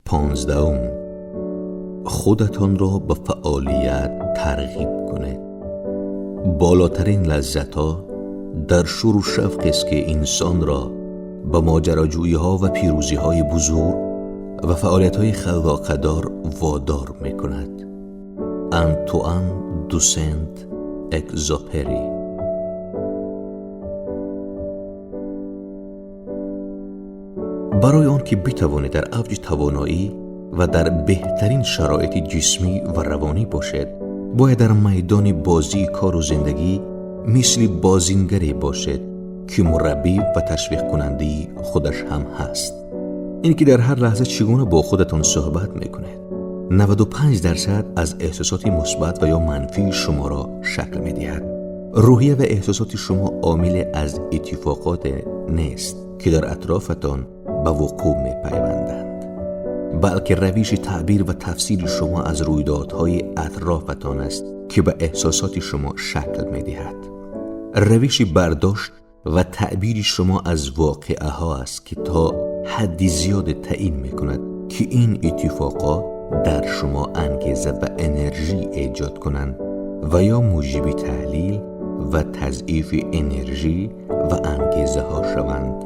15. Худатонро ба фаъолият тарғиб кунед. Болотарин лаззатҳо дар шуру шавқест, ки инсонро ба моҷароҷӯиҳо ва пирӯзиҳои бузург ва фаъолиятҳои халлоқадор водор мекунад. Антуан ду Сент Экзопери. Барои он ки битавонед дар авҷи тавоноӣ ва дар беҳтарин шароити ҷисмӣ ва равонӣ бошед, бояд дар майдони бозии кору зиндагӣ мисли бозингаре бошед, ки мураббӣ ва ташвиқкунандаи худаш ҳам ҳаст. Ин ки дар ҳар лаҳза чӣ гуна бо худатон суҳбат мекунед, 95% аз эҳсосоти мусбат ва ё манфии шуморо шакл медиҳад. Рӯҳия ва эҳсосоти шумо омиле аз иттифоқоте нест, ки дар атрофатон ба вуқӯъ мепайванданд, балки равиши таъбир ва тафсири шумо аз рӯйдодҳои атрофатон аст, ки ба эҳсосоти шумо шакл медиҳад. Равиши бардошт ва таъбири шумо аз воқеаҳо аст, ки то ҳадди зиёде таъин мекунад, ки ин иттифоқот дар шумо ангеза ва энержӣ эҷод кунанд ва ё муҷиби таҳлил ва тазъифи энержӣ ва ангезаҳо шаванд.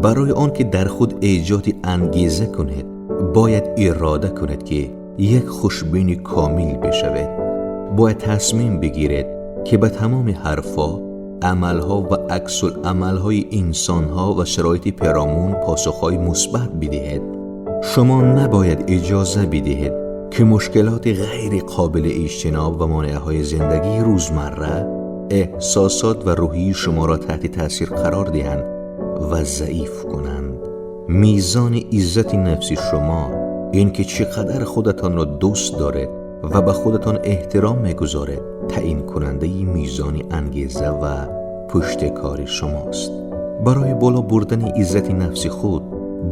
Барои он ки дар худ эҷоди ангеза кунед, бояд ирода кунед, ки як хушбини комил бишавед. Бояд тасмим бигиред, ки ба тамоми ҳарфҳо, амалҳо ва аксуламалҳои инсонҳо ва шароити перомун посухҳои мусбат бидиҳед. Шумо набояд иҷоза бидиҳед, ки мушкилоти ғайри қобили иҷтиноб ва монеаҳои зиндагии рӯзмарра эҳсосот ва рӯҳии шуморо таҳти таъсир қарор диҳанд ва заиф кунанд. Мизони иззати нафси шумо, ин ки чӣ қадар худатонро дӯст доред ва ба худатон эҳтиром мегузоред, таъинкунандаи мизони ангеза ва пуштикори шумост. Барои боло бурдани иззати нафси худ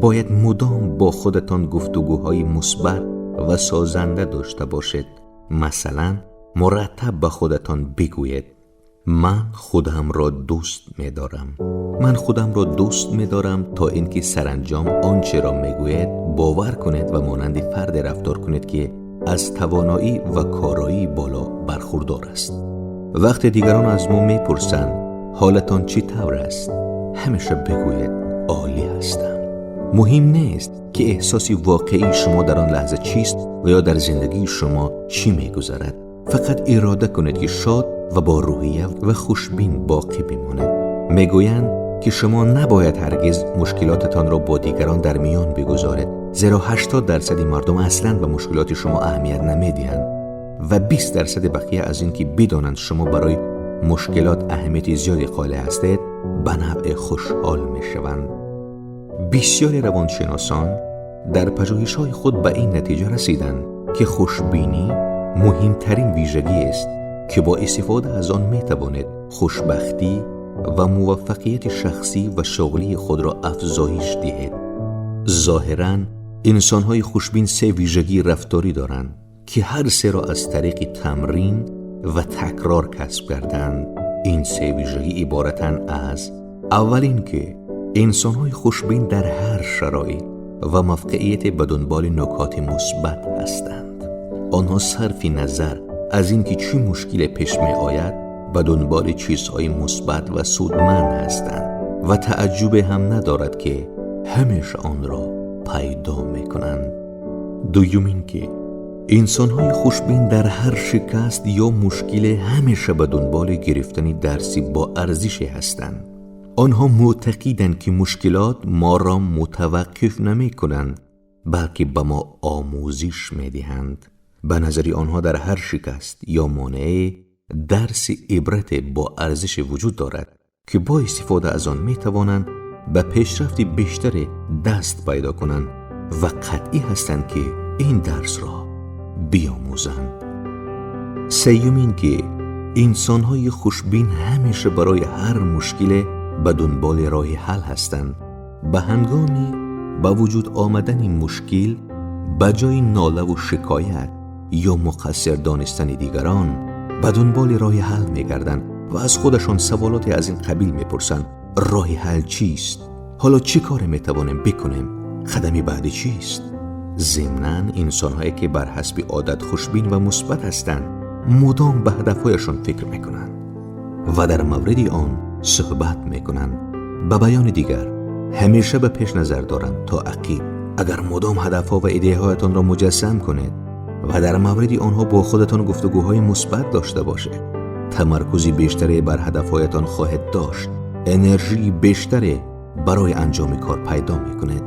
бояд мудом бо худатон гуфтугӯҳои мусбат ва созанда дошта бошед. Масалан, мураттаб ба худатон бигӯед: ман худамро дӯст медорам. Ман худамро дӯст медорам, то ин ки саранҷом он чиро мегӯед бовар кунед ва монанди фарде рафтор кунед, ки аз тавоноӣ ва короии боло бархурдор аст. Вақте дигарон аз мо мепурсанд, ҳолатон чӣ тавр аст, ҳамеша бигӯед: олӣ ҳастам. Муҳим нест, ки эҳсоси воқеии шумо дар он лаҳза чист ва ё дар зиндагии шумо чӣ мегузарад. Фақат ирода кунед, ки шод ва бо рӯҳия ва хушбин боқӣ бимонед. Мегӯянд, ки шумо набояд ҳаргиз мушкилотатонро бо дигарон дар миён бигузоред, зеро 80% мардум аслан ба мушкилоти шумо аҳамият намедиҳанд ва 20% бақия аз ин ки бидонанд шумо барои мушкилот аҳамияти зиёде қоил ҳастед, ба навъе хушҳол мешаванд. Бисёри равоншиносон дар пажӯҳишҳои худ ба ин натиҷа расиданд, ки хушбинӣ муҳимтарин вижагиест, ки бо истифода аз он метавонед хушбахтӣ ва муваффақияти шахсӣ ва шуғлии худро афзоиш диҳед. Зоҳиран, инсонҳои хушбин се вижагии рафторӣ доранд, ки ҳар серо аз тариқи тамрин ва такрор касб карданд. Ин се вижагӣ иборатанд аз: аввал ин ки инсонҳои хушбин дар ҳар шароит ва мавқеияте ба дунболи нукоти мусбат ҳастанд. Онҳо сарфи назар аз ин ки чӣ мушкиле пеш меояд, ба дунболи чизҳои мусбат ва судманд ҳастанд ва тааҷҷубе ҳам надорад, ки ҳамеша онро пайдо мекунанд. Дуюм ин ки инсонҳои хушбин дар ҳар шикаст ё мушкиле ҳамеша ба дунболи гирифтани дарси бо арзише ҳастанд. Онҳо мӯътақиданд, ки мушкилот моро мутаваққиф намекунанд, балки ба мо омӯзиш медиҳанд. Ба назари онҳо дар ҳар шикаст ё монеае дарси ибрате бо арзише вуҷуд дорад, ки бо истифода аз он метавонанд ба пешрафти бештаре даст пайдо кунанд ва қатъӣ ҳастанд, ки ин дарсро биомӯзанд. Сеюм ин ки инсонҳои хушбин ҳамеша барои ҳар мушкиле ба дунболи роҳи ҳал ҳастанд. Ба ҳангоми ба вуҷуд омадани мушкил ба ҷои нолаву шикоят ё муқассир донистани дигарон ба дунболи роҳи ҳал мегарданд ва аз худашон саволоте аз ин қабил мепурсанд: роҳи ҳал чист? Ҳоло чӣ коре метавонем бикунем? Қадами баъдӣ чист? Зимнан инсонҳое ки бар ҳасби одат хушбин ва мусбат ҳастанд, мудом ба ҳадафҳояшон фикр мекунанд ва дар мавриди он суҳбат мекунанд. Ба баёни дигар, ҳамеша ба пеш назар доранд то ақиб. Агар мудом ҳадафҳо ва идеяҳоятонро муҷассам кунед ва дар мавриди онҳо бо худатон гуфтугӯҳои мусбат дошта бошед, тамаркузи бештаре бар ҳадафҳоятон хоҳед дошт, энержии бештаре барои анҷоми кор пайдо мекунед,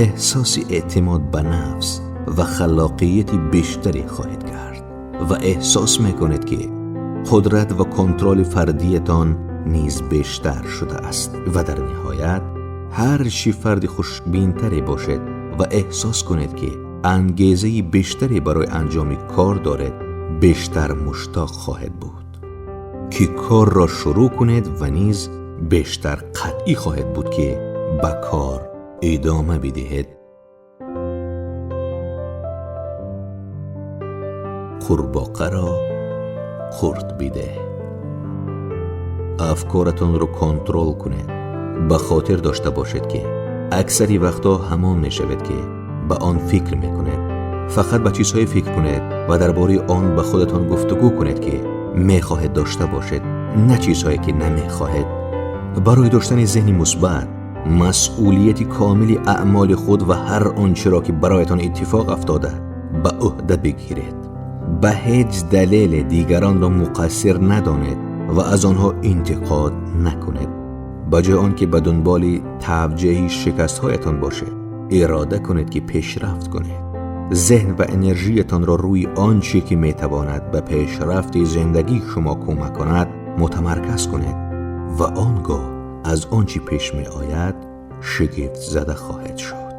эҳсоси эътимод ба нафс ва халоқияти бештаре хоҳед кард ва эҳсос мекунед ки қудрат ва контроли фардиятон низ бештар шудааст. Ва дар ниҳоят, ҳар чӣ фарди хушбинтаре бошед ва эҳсос кунед ки ангезаи бештаре барои анҷоми кор доред, бештар муштоқ хоҳед буд ки корро шурӯъ кунед ва низ бештар қатъӣ хоҳед буд ки ба кор идома бидиҳед. Қурбоқаро қурт бидеҳ. Афкоратонро контрол кунед. Ба хотир дошта бошед ки аксари вақтҳо ҳамон мешавед ки ба он фикр мекунед. Фақат ба чизҳое фикр кунед ва дар бораи он ба худатон гуфтугӯ кунед ки мехоҳед дошта бошед, на чизҳое ки намехоҳед. Барои доштани зеҳни мусбат, масъулияти комили аъмоли худ ва ҳар он чиро ки бароятон иттифоқ афтода ба ӯҳда бигиред. Ба ҳеҷ далеле дигаронро муқассир надонед ва аз онҳо интиқод накунед. Ба ҷои он ки ба дунболи тавҷеҳи шикастҳоятон бошед, ирода кунед ки пешрафт кунед. Зеҳн ва энержиятонро рӯи он чӣ ки метавонад ба пешрафти зиндагии шумо кӯмак кунад мутамарказ кунед ва он гоҳ аз он чӣ пеш меояд шигифт зада хоҳед шуд.